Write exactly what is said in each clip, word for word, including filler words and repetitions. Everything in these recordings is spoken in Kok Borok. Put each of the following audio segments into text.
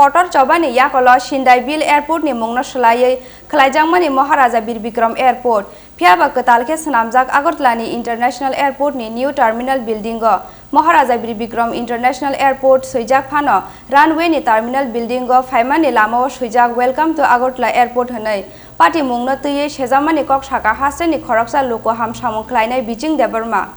Kotor chobani yakolo Sindaibil Airport ni mungno swlaiwi khwlaijakmani Maharaja Bir Bikram Airport. Phiyaba kwtal khe swnamjak Agartala ni International Airport ni new terminal building o Maharaja Bir Bikram International Airport swijak phano runway ni terminal building o phaimani lama o swijak "Welcome to Agartala Airport" hwnwi. Patimungno twiwi sejamani kok saka hasteni khoroksa luku ham samung khlainai Biching Debbarma.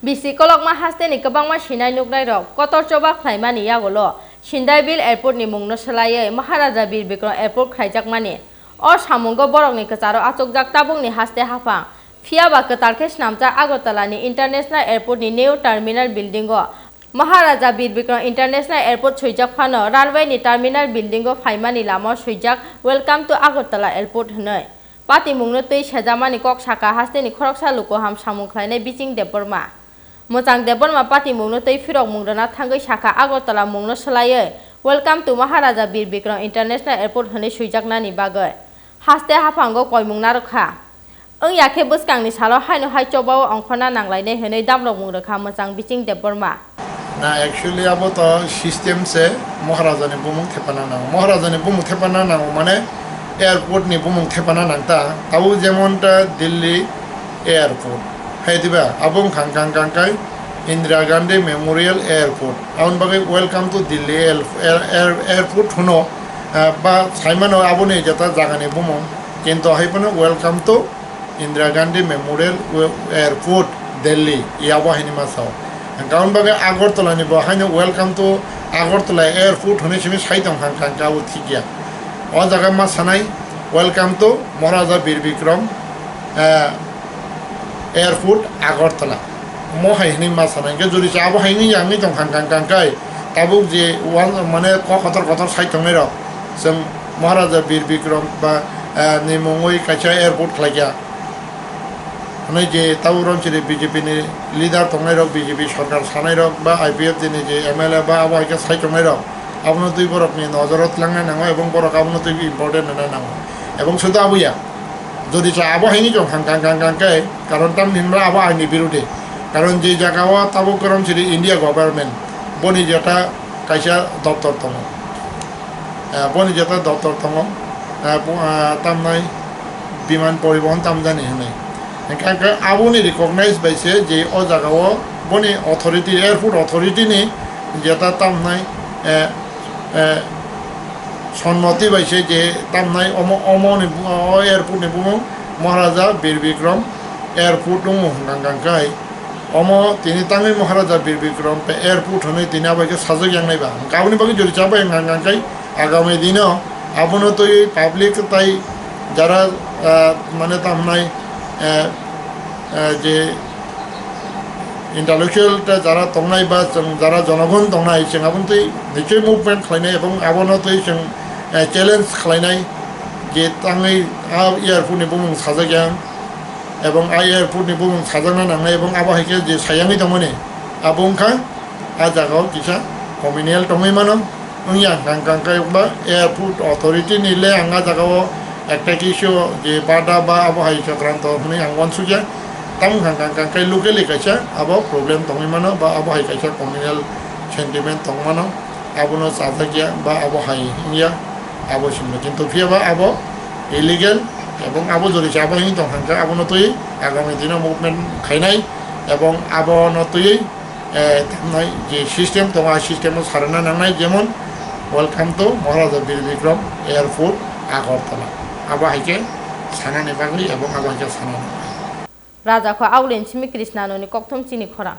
Bisi kolokma hasteni kwbangma sinai nuknairok kotor choba khlaimani yagulo Sindaibil Airport ni mungno swlaiwi Maharaja Bir Bikram Airport khlaijakmani. O samungo borokni kwcharo achukjak tabukni haste haphang. Phiyaba kwtal khe swnamjak Agartala ni International Airport ni new terminal building o Maharaja Bir Bikram International Airport swijak phano runway ni terminal building o phaimani lama o swijak "Welcome to Agartala Airport" hwnwi. Patimungno twi sejamani kok saka hasteni khoroksa luku ham samung khlainai Biching Debbarma. Mwchang Debbarma patimungno twi phirokmung rwna thangwi saka Agartala mungno swlaiwi "Welcome to Maharaja Bir Bikram International Airport" hwnwi swijaknani bagwi. Haste haphango koimung narwkha. Wngya khe bwskangni salo haino hai chobao ongkhorna nanglainai hwnwi damrokmung rwkha mwchang Biching Debbarma. Na, actually abo to system se, Maharajani bumung thepana nango. Maharajani bumung thepana nango mane airport ni bumung thepana nangta. Abo jemon ta Delhi airport. Hai diba, abo wngkha kang kang kai Indira Gandhi Memorial Airport. Aboni bagwi "Welcome to Delhi Air-, Air-, Air-, Airport" hwno, ah, ba saimano aboni jeta jagani bumung. Kintu hai phano "Welcome to Indira Gandhi Memorial Airport, Delhi", yabo haini ma sao. Hwnkha aboni bagwi Agartala ni bo haino "Welcome to Agartala Airport" hwnwi simi sai tong kha, hwnkha khe abo thik ya. O jaga ma sanai "Welcome to Maharaja Bir Bikram, eh, Airport, Agartala". Mo hai hwnwi ma sanai, hwnkhe jodi se abo hai wngya wngwi tong kha, hwnkha khe tabuk je wan mane kok kotor kotor sai tongnai rok, chwng Maharaja Bir Bikram ba, eh, ni mungwi kaisa airport khlai kha. Hwnwi je tabuk romchini B J P ni leader tongnai rok, B J P sorkar sanai rok ba I P F T ni je M L A ba abo hai khe sai tongnai rok, abono twi borok ni nojoro tlangnai nango ebong borok abono twi important rwna nango. Ebong sudu abo ya, jodi cha abo hai wngwi tong kha, hwnkha khe, karon tamni hwnba abo aini birudhe. Karon je jaga o tabuk romchini India government, boni jeta kaisa doptor tongo. Eh, boni jeta doptor tongo, eh, bo, eh, tamnai biman poribohon tamjani hwnwi. Hwnkha khe aboni recognize bai se je o jaga o boni authority, airport authority ni jeta tamnai, eh, eh, sonmoti bai se je tamnai omo, omo ni bu-, o airport ni bumung Maharaja Bir Bikram Airport wngmung hwnkha khe. Omo tini tangwi Maharaja Bir Bikram Airport hwnwi tini abo hai khe sajak yang nai ba. Hwnkha aboni bagwi jodi cha bai hwnkha khe agami dino abono twi public tai jara, ah, mane tamnai, eh, eh, je intellectual ta jara tongnai ba chwng jara jonogon tongnai chwng abono twi nichoi movement khlainai ebong abono twi chwng, eh, challenge khlainai je tangwi a airport ni bumung sajak yang. Ebong a airport ni bumung sajakna nangnai, ebong abo hai khe je sayangwi tongmani, abo wngkha a jagao kisa communal tongwi mano. Wngya hwnkha hwnkha khe ba airport authority ni le ang a jagao ekta kisa je bada ba abo hai chokranto hwnwi ang uansukya. Tamo wngkha hwnkha hwnkha khe locally kaisa abo problem tongwi mano ba abo hai kaisa communal sentiment tong mano. Abono chajakya ba abo hai wngya, abo simi. Kintu phiyaba abo illegal, ebong abo jodi se abo hinwi tong kha, abono twi agami dino movement khainai, ebong abono twi, eh, tamnai je system tongo, a system o sarwna nangnai, jemon "Welcome to Maharaja Bir Bikram Airport, Agartala". Abo hai khe sanani bagwi ebong abo hai khe sanani bagwi. Rajakho Aulin simi Krishnanoni kokthum chini khorang.